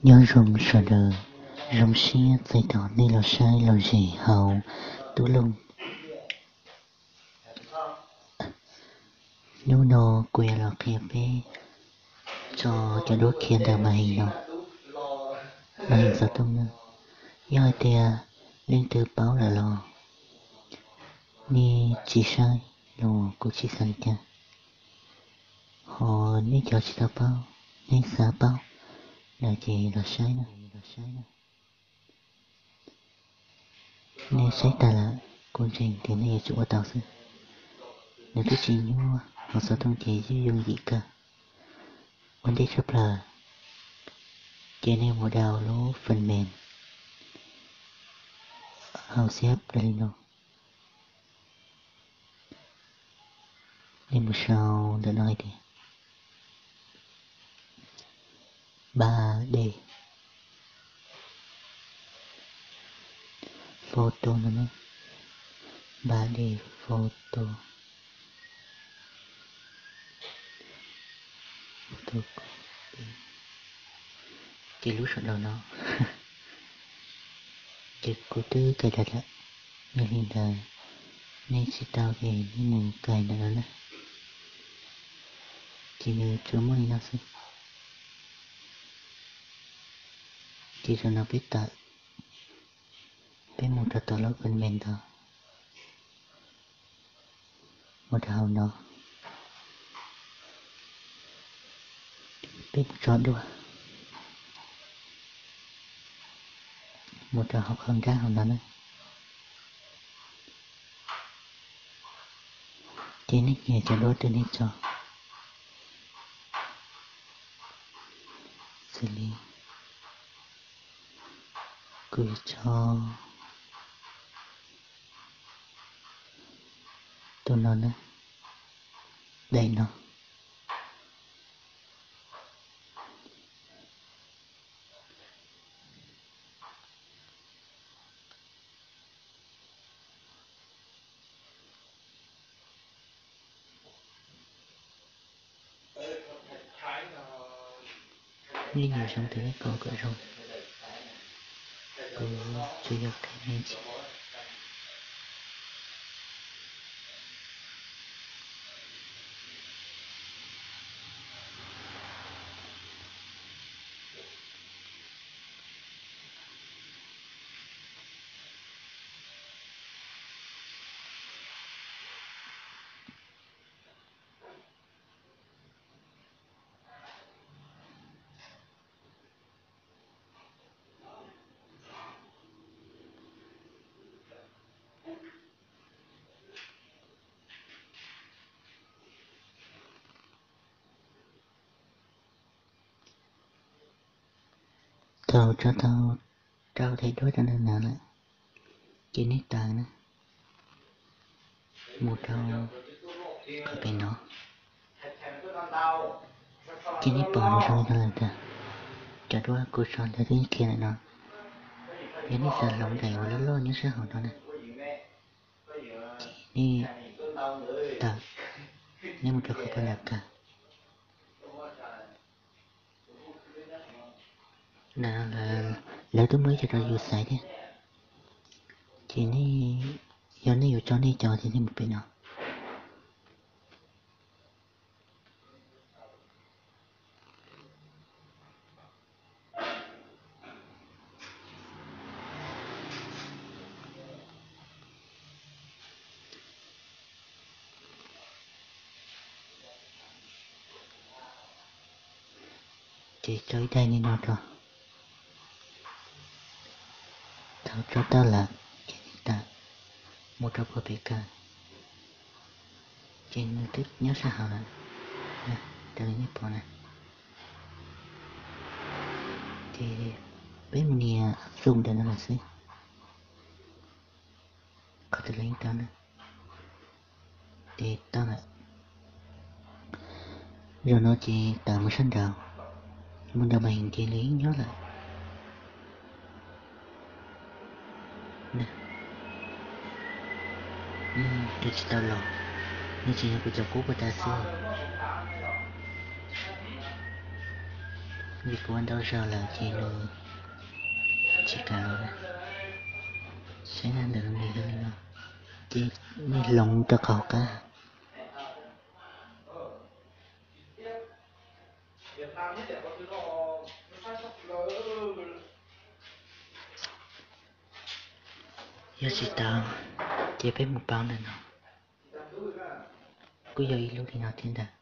Nyob zoo sawv daws, zoo siab txais tos nej los saib los zem hauv Tub Looj. Hnub no kuv yuav los qhia peb tso cov duab khiav ntawm màn hình no, màn hình xov tooj no. Yog hais tias leej twg paub lawm los nej tsis saib los kuv tsis xav li cas. Ho nej cov tsis tau paub, nej xav paub lawm ces los saib na. Nej saib tag lawm, kuv ntseeg tias nej yuav tsum ua tau xwb. Nws twb tsis nyuaj, hauv xov tooj ces yooj yooj yim kawg. Ua ntej tshaj plaws ces nej mus download phần mềm hauv C H Player li no. Nej mus sau ntawm no hais tias ba D photo no ne, ba D photo. Ces lub sab nraud no, ces kuv twb cài đặt lawm, yog li ntawd nej tsis tau ces nej mus cài ntawm no na. Ces nws tsuas muaj li no xwb. Ces zaum no peb tawm, peb mus rau tom lub phần mềm ntawd, mus rau hauv no, peb mus tso duab, mus rau hauv qhov nrab hauv no na. Ces nej nyiam cov duab twg nej tso. Xws li kuv tso tus no na, daim no. Nej nyiam zoo twg nej kov kom zoo, kuv tsuas yog qhia me ntsis. Thaum tso tau rau daim duab rau ntawm no lawm, ces nej taws na, mus rau qhov pem no, ces nej pom nws zoo li no lawm tiag. Cov duab kuv tso ntawd twb khiav lawm no. Yog nej xav hloov daim uas loj loj nyob sab hauv no na, ces nej tawm, nej mus rau qhov pab nram kawg. Lawv twb muaj ib co rau yus xaiv thiab. Ces nej, yog nej yuav tso nej cov ces nej mus pem no. Ces tso ib daim li no rau. Thaum tso tau lawm, ces nej tawm mus rau puag pem kawg, ces nws twb nyob sab hauv lawm, raws li nej pom na. Ces peb mus nias xum ntawm no lawm xwb. Qhov twg los yeej tau na. Ces tau lawm. Zaum no ces tawm mus sab nraud, mus nram màn hình ces nws yeej nyob lawm. Nws tsis tau los, nws tseem yog kuv cov qub puag ta xwb. Vim kuv ua ntau zaus lawm ces nws tsis kam los. Saib na, ntawm nws yog li no, ces nej hloov rau qhov qab. Yog tsis tau, ces peb mus paub ntawm no. Kuj yog ib lub li no thiab ntag.